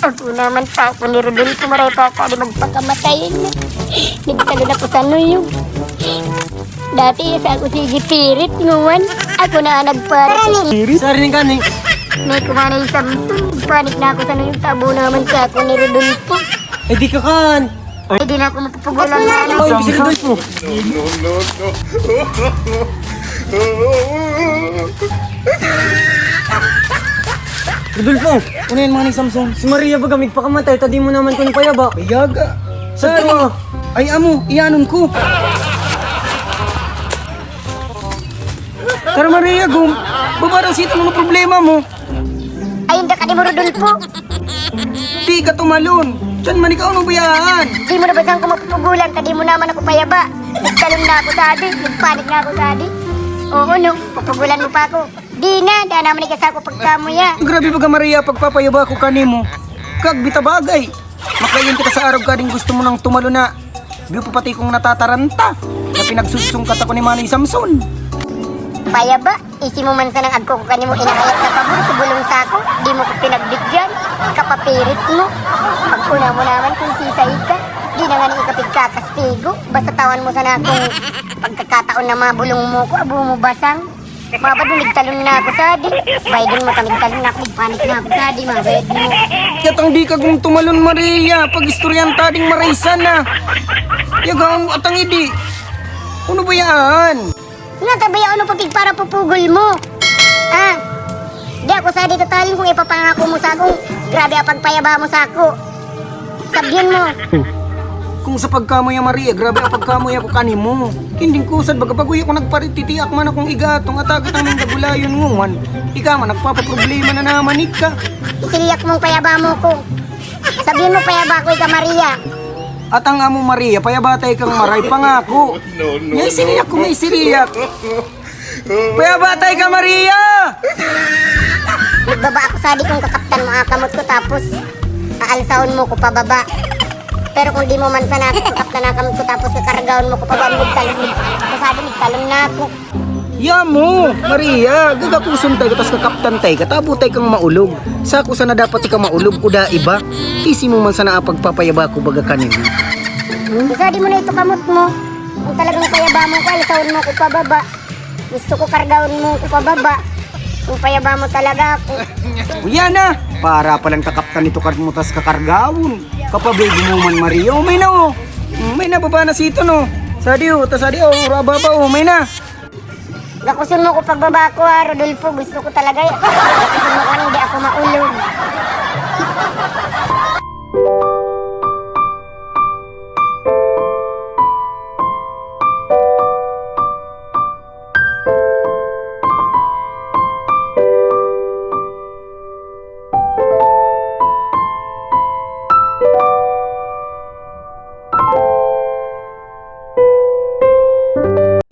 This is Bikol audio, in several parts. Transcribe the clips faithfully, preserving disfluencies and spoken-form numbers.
Ako naman pa ako ni Rodolfo, maray pa ako di magpakamatay na. Nagtalon ako sa nuyog. Dati, sa ako sige pirit, nguwan. Ako na ang nagparit. Sorry ning kani. May kumanay Samson, panik na ako sa nuyog, tabo naman sa ako ni Rodolfo. Eh, di ka kan. Ay, di na ako mapupugulan na ano. Oy, bisa Rodolfo. Rodolfo, ano yan, Manay Samson? Si Maria baga migpakamatay, ta di mo naman kun payaba. Bayaga. Sa ano? Ay, amo, iyanon ko. Tara, Maria, gum. Baba daw sito, ano problema mo? Ay, hindi ka di mo, Rodolfo. Di ka tumalon. Diyan man ikaw, ano bayaan? Di mo na ba saan ko mapupugulan, ta di mo naman ako payaba. Nagtalon na ako sa adi, nagpanik na ako sa adi. Oo, no, pupugulan mo pa ako. Di na, di naman ikasa ko pagkamuya. Grabe baga, Maria, pagpapayaba ko kanimo. Kag bita bagay. Makayon kita sa arog ka ding gusto mo nang tumalon na. Biyo pa pati kong natataranta na pinagsusungkat ako ni Manay Samson. Payaba, isi mo man sanang agko ko kanimo inakayat na pabor sa bulong sako, di mo ko pinagbigyan, kapapirit mo. Pagkuna mo naman kung sisay ka, di na nga ni ikapigkakastigo, basta tawan mo sana akong pagkakataon na mabulong mo ko, abo mo basang. Mabad mo, nagtalon na ako sa di. Baydon mo kami, nagtalon na ako, nagpanik na ako sa di, mabad mo. Yatang di ka gum tumalon, Maria, pag-istoryan ta ding maraysan na. Yagang atang idi. Ano ba yan? Nga, tabayaon mo pa pig para pupugol mo. Ah, di ako sa di tatalon kung ipapangako mo sa akong grabe ang pagpayaba mo sa ako. Sabihin mo. Kung sa pagkamoy, Maria, grabe ang pagkamoy ako kanimo. Kinding kusad, baga bago ako nagparititiak man akong igatong at agad ang gagulayon nguman. Ika man, nagpapaproblema na naman ika. Isiliyak mong payaba mo ko. Sabihin mo, payaba ko ika, Maria. At ang amo, Maria, payabatay kang maray, pangako. No, no, Niya isiliyak no. Ko, may isiliyak. Kuya, batay ka, Maria! Nagbaba ako sa di kung kakaptan mo akamot ko tapos aalsahon mo ko pababa. Pero kung di mo man sana ako kakaptan akamot ko tapos kakargahon mo ko pababa, magtalon. Ako sa di, magtalon na ako. Yamo, Maria, gagapuson tayo, tas kakaptan tayo, katabo tayo kang maulog. Sa ako sana dapat ika maulog, kuda iba. Isi mo man sana ang pagpapayaba ko baga kanina. Sa di mo na ito kamot mo. Kung talagang payaba mo ko, alisahon mo ko pababa. Gusto ko kargahon mo ko pababa. Kung payaba mo talaga ako. Uya na! Para palang kakaptan ito karmutas kakargawon. Kapababy mo man, Maria. O, may na, oh. Mm, may na, baba na sito, no? Sadi, oh. Ta sadi, oh. Ura baba, oh. May na. Gakuson mo ko pagbaba ko, ha, Rodolfo. Gusto ko talaga, eh. Gakuson mo ko, hindi ako maulog.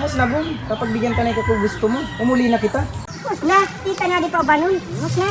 Mas na, Bong, kapag bigyan ka na ikaw kung gusto mo, umuli na kita. Mas na, kita na di pa banon. Mas na.